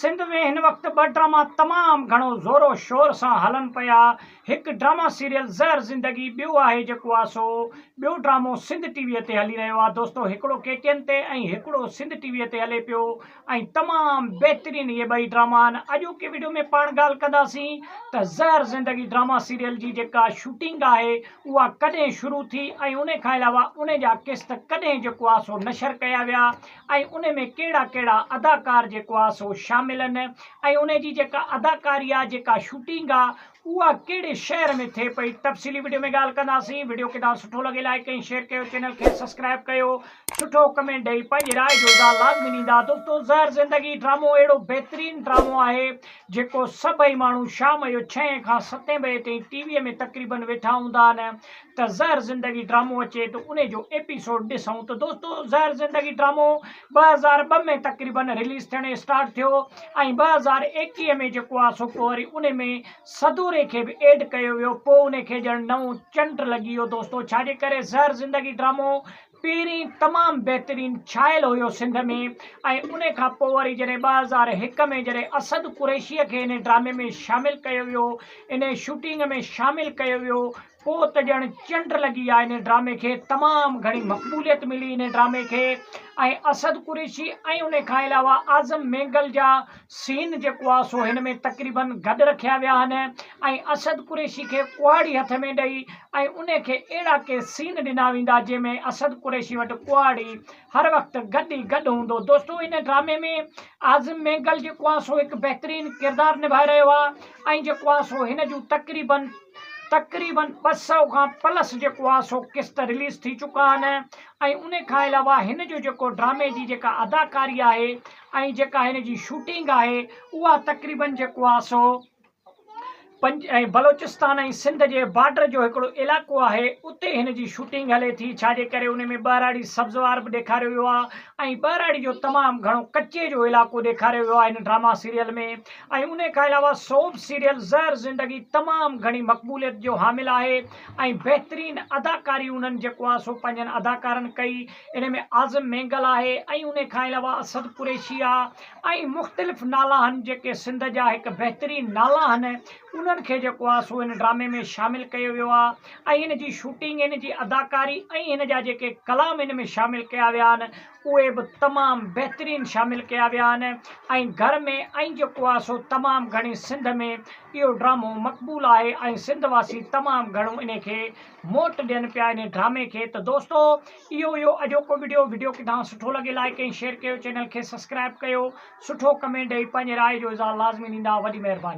سنڌ ۾ هن وقت ٻه ڊراما تمام گهڻو زور و شور سان هلن پيا. هڪ ڊراما سيريل زهر زندگي ٻيو آهي جيڪو آ سو ٻيو ڊرامو سنڌ ٽي وي تي هلي رهيو آ دوستو هڪڙو ڪي ٽي اين تي ۽ هڪڙو سنڌ ٽي وي تي هلي پيو ۽ تمام بهترين اهي ٻئي ڊراما آهن اڄوڪي وڊيو ۾ پاڻ ڳالهه ڪنداسين ته زهر زندگي ڊراما سيريل جي جيڪا شوٽنگ آهي اها ڪڏهن شروع ٿي ۽ ان کان علاوه ان جا قسط ڪڏهن جيڪو آ سو نشر ڪيا ويا ۽ ان ۾ ڪهڙا ڪهڙا اداڪار جيڪو آ سو شامل ان ۽ ان جي جيڪا اداڪاري آ جيڪا شوٽنگ آ اها ڪهڙي شهر ۾ ٿئي پئي تفصيلي وڊيو ۾ ڳالهه ڪنداسين وڊيو ڪيڏانهن سٺو لڳي لائيڪ ۽ شيئر ڪيو چينل کي سبسڪرائب ڪيو سٺو ڪمينٽ ڏئي پنهنجي راء جو اظهار لازمي ڏيندا دوستو زهر زندگي ڊرامو اهڙو بهترين ڊرامو آهي جيڪو سڀئي ماڻهو شام جو ڇهين کان ستين بجي تائين ٽي وي ۾ تقريبن ويٺا هوندا آهن ته زهر زندگي ڊرامو اچي ته انهي جو ايپيسوڊ ڏسون ته دوستو زهر زندگي ڊرامو 2002 ۾ تقريبن رليز ٿيڻ اسٽارٽ ٿيو ۽ 2021 ۾ جيڪو آهي سو پوء وري انهي ۾ سدوري کي به ايڊ ڪيو ويو پوء انهي کي ڄڻ نئون چنڊ لڳي ويو دوستو ڇاجي ڪري زهر زندگي ڊرامو پهرين تمام بهترين ڇايل هيو سنڌ ۾ ۽ انهي کان پوء وري جڏهن 2001 ۾ جڏهن اسد قريشيء کي انهي ڊرامي ۾ شامل ڪيو ويو انهي شوٽنگ ۾ شامل ڪيو ويو پوء ته ڄڻ چنڊ لڳي آ انهي ڊرامي کي تمام گهڻي مقبوليت ملي انهي ڊرامي کي ۽ اسد قريشي ۽ انهي کان علاوه اعظم مينگل جا سين جيڪو آ سو هن ۾ تقريبن گڏ رکيا ويا آهن ۽ اسد قريشي کي ڪهاڙي هٿ ۾ ڏئي ۽ انهي کي اهڙا ڪي سين ڏنا ويندا جنهن ۾ اسد قريشي وٽ ڪهاڙي هر وقت گڏ ئي گڏ هوندو دوستو ان ڊرامي ۾ اعظم مينگل جيڪو آ سو هڪ بهترين ڪردار نڀائي رهيو آ ۽ جيڪو آ سو هن جون تقريبن تقريبن 200 کان پلس جيڪو آ سو قسط رليز ٿي چڪا آهن ۽ انهي کان علاوه هن جو جيڪو ڊرامي جي جيڪا اداڪاري آهي ۽ جيڪا هن جي شوٽنگ آهي اها تقريبن جيڪو آ سو پنج ۽ بلوچستان ۽ سنڌ جي بارڊر جو هڪڙو علائقو آهي اتي هن جي شوٽنگ هلي ٿي ڇا جي ڪري ان ۾ ٻهراڙي سبزوار به ڏيکاريو ويو آهي ۽ ٻهراڙي جو تمام گهڻو ڪچي جو علائقو ڏيکاريو ويو آهي هن ڊراما سيريل ۾ ۽ ان کان علاوه سوپ سيريل زهر زندگي تمام گهڻي مقبوليت جو حامل آهي ۽ بهترين اداڪاري انهن جيڪو آهي سو پنهنجن اداڪارن ڪئي ان ۾ اعظم مينگل آهي ۽ ان کان علاوه اسد قريشي آ ۽ مختلف نالا آهن جيڪي سنڌ جا هڪ بهترين نالا آهن انهن کي جيڪو آ سو ان ڊرامي ۾ شامل ڪيو ويو آ ۽ ان جي شوٽنگ ان جي اداڪاري ۽ ان جا جيڪي ڪلام ان ۾ شامل ڪيا ويا آهن اهي به تمام بهترين شامل ڪيا ويا آهن ۽ گهر ۾ ۽ جيڪو آ سو تمام گهڻي سنڌ ۾ اهو ڊرامو مقبول آهي ۽ سنڌ واسي تمام گهڻو ان کي موٽ ڏين پيا انهي ڊرامي کي ته دوستو اهو هيو اڄوڪو وڊيو وڊيو ڪٿان سٺو لڳي لائيڪ ۽ شيئر ڪيو چينل کي سسڪرائب ڪيو سٺو ڪمينٽ ڏئي پنهنجي راء جو اظهار لازمي ڏيندا وڏي مهرباني.